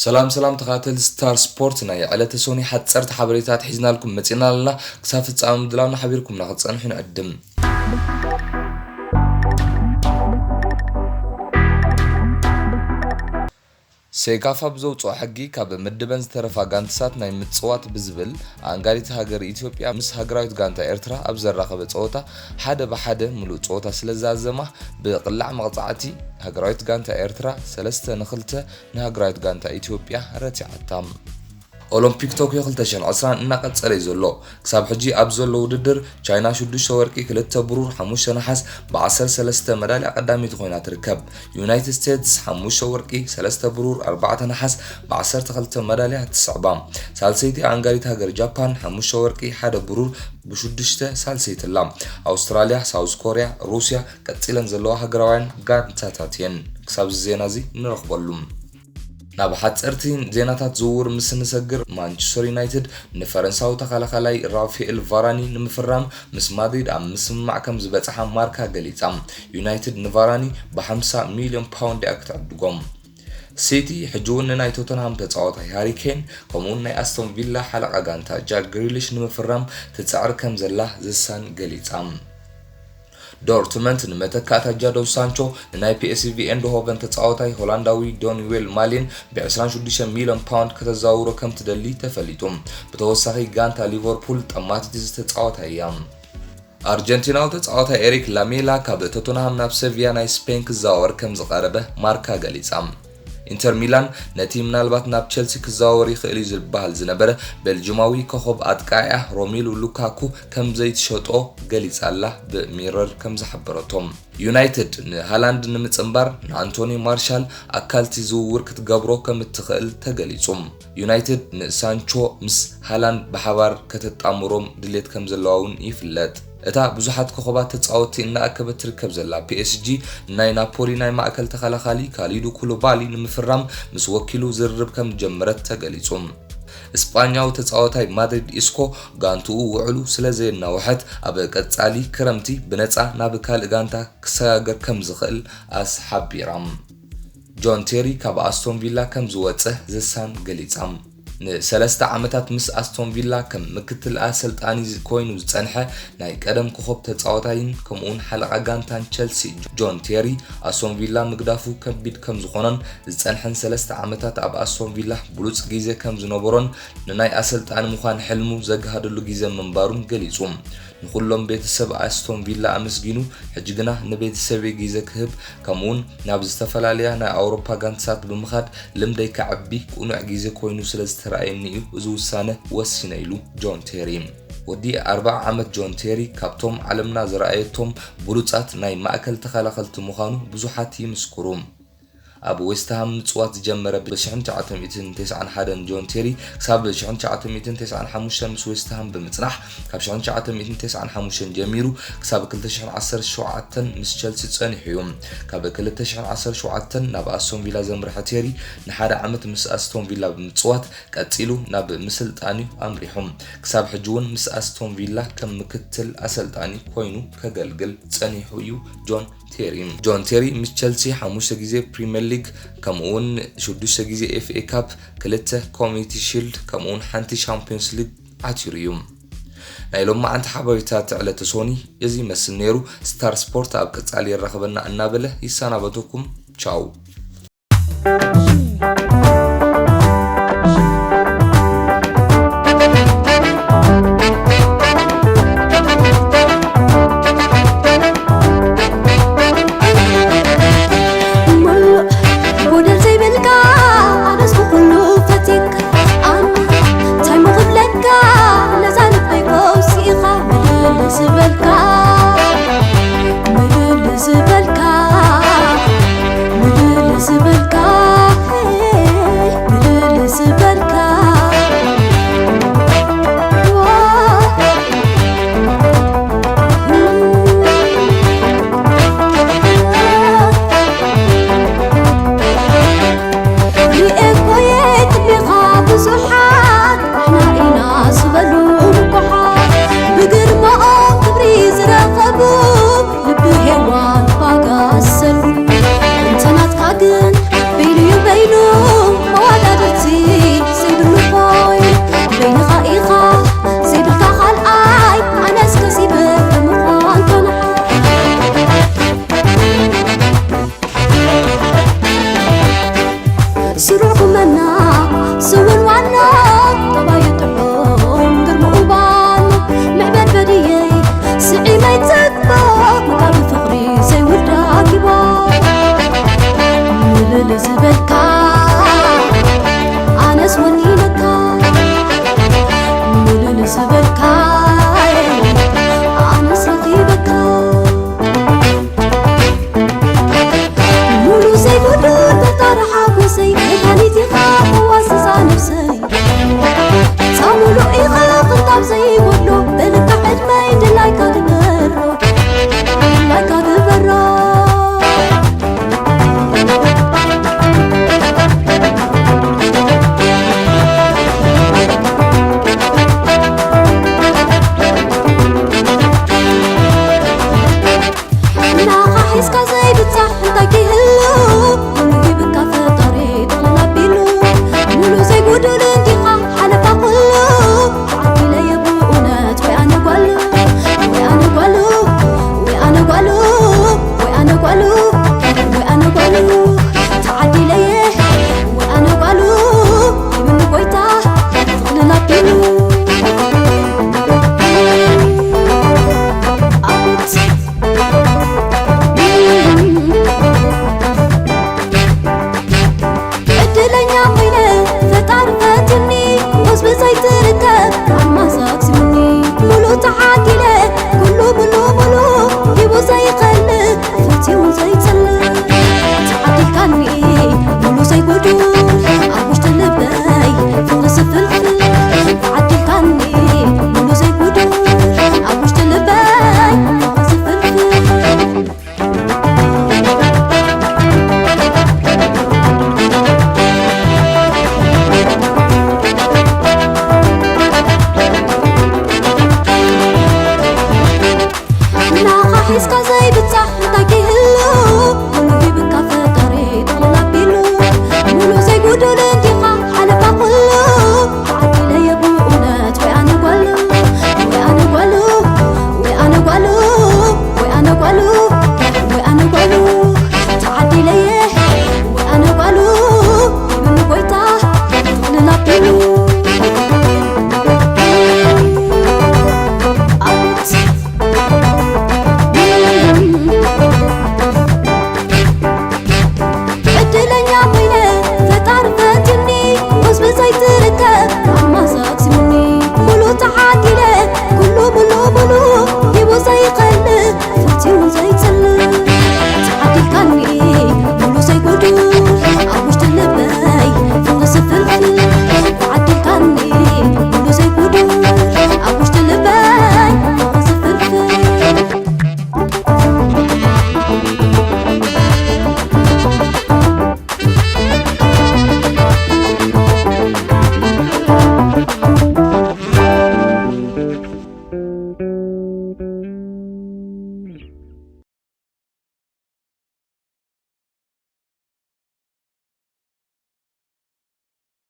ሰላም ሰላም ተኸታተልቲ ስታር ስፖርት፣ ናይ ዕለተ ሶኒ ሓፀርቲ ሓበሬታት ሒዝናልኩም መፂና ኣለና። ክሳብ ፍፃመ ምድላውና ሓቢርኩምና ክትፀንሑ ንዕድም። ሴካፋ ብዘውፅኦ ሕጊ ካብ ምድበን ዝተረፋ ጋንትሳት ናይ ምፅዋት ብዝብል ኣንጋዲት ሃገር ኢትዮጵያ ምስ ሃገራዊት ጋንታ ኤርትራ ኣብ ዘራኸበ ፀወታ ሓደ ብሓደ ምሉእ ፀወታ ስለ ዝኣዘማ ብቕላዕ መቕፃዕቲ ሃገራዊት ጋንታ ኤርትራ ሰለስተ ንኽልተ ንሃገራዊት ጋንታ ኢትዮጵያ ረቲዓታ። ኦሎምፒክ ቶክዮ ክልተ ሽሕን ዕስራን እናቐጸለ እዩ ዘሎ። ክሳብ ሕጂ ኣብ ዘሎ ውድድር ቻይና ሽዱሽተ ወርቂ፣ ክልተ ብሩር፣ ሓሙሽተ ነሓስ፣ ብዓሰርተ ሰለስተ መዳልያ ቀዳመይቲ ኮይና ትርከብ። ዩናይትድ ስቴትስ ሓሙሽተ ወርቂ፣ ሰለስተ ብሩር፣ ኣርባዕተ ነሓስ፣ ብዓሰርተ ክልተ መዳልያ ትስዕባ። ሳልሰይቲ ኣንጋዲት ሃገር ጃፓን ሓሙሽተ ወርቂ፣ ሓደ ብሩር፣ ብሽዱሽተ ሳልሰይቲ ኣላ። ኣውስትራልያ፣ ሳውዝ ኮርያ፣ ሩስያ ቀጺለን ዘለዋ ሃገራውያን ጋንታታት እየን። ክሳብ እዚ ዜና እዚ ንረኽበሉ። ናብ ሓፀርቲ ዜናታት ዝውውር ምስ እንሰግር፣ ማንቸስተር ዩናይትድ ንፈረንሳዊ ተኸላኻላይ ራፋኤል ቫራኒ ንምፍራም ምስ ማድሪድ ኣብ ምስምማዕ ከም ዝበጽሓ ማርካ ገሊጻ። ዩናይትድ ንቫራኒ ብ ሓምሳ ሚልዮን ፓውንድ እያ ክትዕድጎ። ሲቲ ሕጂ እውን ንናይ ቶተንሃም ተጻዋታይ ሃሪ ኬን ከምኡውን ናይ ኣስቶን ቪላ ሓለቓ ጋንታ ጃክ ግሪሊሽ ንምፍራም ትጽዕር ከም ዘላ ዘሳን ገሊጻ። ዶርትመንት ንመተካእታ ጃዶን ሳንቾ ንናይ ፒኤስቪ ኤንድሆቨን ተጻዋታይ ሆላንዳዊ ዶኒዌል ማሌን ብ ዕስራን ሽዱሽተን ሚልዮን ፓውንድ ከተዛውሮ ከም ትደሊ ተፈሊጡ። ብተወሳኺ ጋንታ ሊቨርፑል ጠማቲት እዚ ተጻዋታይ እያ። ኣርጀንቲናዊ ተጻዋታይ ኤሪክ ላሜላ ካብ ቶተንሃም ናብ ሰቪያ ናይ ስፔን ክዘዋወር ከም ዝቐረበ ማርካ ገሊጻ። ኢንተር ሚላን ነቲ ምናልባት ናብ ቸልሲ ክዘዋወር ይኽእል እዩ ዝበሃል ዝነበረ ቤልጅማዊ ኮኸብ ኣጥቃዒኣ ሮሜሉ ሉካኩ ከም ዘይትሸጦ ገሊጻ ኣላ ብሚረር ከም ዝሓበረቶ። ዩናይትድ ንሃላንድ ንምጽንባር ንኣንቶኒ ማርሻል ኣካልቲ ዝውውር ክትገብሮ ከም እትኽእል ተገሊጹ። ዩናይትድ ንሳንቾ ምስ ሃላንድ ብሓባር ከተጣምሮም ድሌት ከም ዘለዋ እውን ይፍለጥ። እታ ብዙሓት ኮኸባት ተጻወትቲ እናኣከበት ትርከብ ዘላ ፒኤስጂ፣ ናይ ናፖሊ ናይ ማእከል ተኸላኻሊ ካሊዱ ኩሉባሊ ንምፍራም ምስ ወኪሉ ዝርርብ ከም ዝጀመረት ተገሊጹ። እስጳኛዊ ተጻዋታይ ማድሪድ ኢስኮ ጋንትኡ ውዕሉ ስለ ዘየናውሐት ኣብ ቀጻሊ ክረምቲ ብነጻ ናብ ካልእ ጋንታ ክሰጋገር ከም ዝኽእል ኣስ ሓቢራ። ጆን ቴሪ ካብ ኣስቶን ቪላ ከም ዝወጸ ዘሳን ገሊጻ። ንሰለስተ ዓመታት ምስ ኣስቶን ቪላ ከም ምክትል ኣሰልጣኒ ዝ-፣ ኮይኑ ዝጸንሐ ናይ ቀደም ኮኸብ ተጻዋታይን ከምኡውን ሓለቓ ጋንታን ቸልሲ ጆን ቴሪ፣ ኣስቶን ቪላ ምግዳፉ ከቢድ ከም ዝኾኖን ዝጸንሐን ሰለስተ ዓመታት ኣብ ኣስቶን ቪላ ብሉጽ ግዜ ከም ዝነበሮን ንናይ ኣሰልጣኒ ምዃን ሕልሙ ዘግሃደሉ ግዜ ምንባሩን ገሊጹ። ንኹሎም ቤተሰብ ኣስቶን ቪላ ኣመስጊኑ፣ ሕጂ ግና ንቤተሰበይ ግዜ ክህብ፣ ከምኡውን ናብ ዝተፈላለያ ናይ ኣውሮፓ ጋንትሳት ብምኻድ ልምደይ ከዕቢ ቅኑዕ ግዜ ኮይኑ ስለ ዝተረኣየኒ እዩ እዚ ውሳነ ወሲነ ኢሉ ጆን ቴሪ። ወዲ ኣርብዓ ዓመት ጆን ቴሪ ካብቶም ዓለምና ዝረኣየቶም ብሉጻት ናይ ማእከል ተኸላኸልቲ ምዃኑ ብዙሓት ይምስክሩ። ኣብ ዌስትሃም ምጽዋት ዝጀመረ ብ ሽሕን ትሽዓተ ሚእትን ተስዓን ሓደን ጆን ቴሪ ክሳብ ሽሕን ትሽዓተ ሚእትን ተስዓን ሓሙሽተን ምስ ዌስትሃም ብምጽናሕ፣ ካብ ሽሕን ትሽዓተ ሚእትን ተስዓን ሓሙሽተን ጀሚሩ ክሳብ ክልተ ሽሕን ዓሰርተ ሸውዓተን ምስ ቸልሲ ጸኒሑ እዩ። ካብ ክልተ ሽሕን ዓሰርተ ሸውዓተን ናብ ኣስቶን ቪላ ዘምርሐ ቴሪ ንሓደ ዓመት ምስ ኣስቶን ቪላ ብምጽዋት ቀጺሉ ናብ ምስልጣን እዩ ኣምሪሑ። ክሳብ ሕጂ እውን ምስ ኣስቶን ቪላ ከም ምክትል ኣሰልጣኒ ኮይኑ ከገልግል ጸኒሑ እዩ ጆን ቴሪ። ጆን ቴሪ ምስ ቸልሲ ሓሙሽተ ግዜ ፕሪምየር ሊግ፣ ከምኡውን ሽዱሽተ ግዜ ኤፍኤ ካፕ፣ ክልተ ኮሚኒቲ ሺልድ፣ ከምኡውን ሓንቲ ሻምፒዮንስ ሊግ ዓቲሩ እዩ። ናይ ሎማዓንቲ ሓበሬታት ዕለተ ሶኒ እዚ ይመስል ነይሩ። ስታር ስፖርት ኣብ ቀጻሊ የራኽበና እናበለ ይሰናበተኩም። ቻው። ሙሉእ ጎደል ዘይብልካ ኣበዝኩ ኩሉ ፈቲካ ኣነ እንታይ ሞ ክብለካ ነዛ ልበይ ከውሲእኻ ምልስ ዝበልካ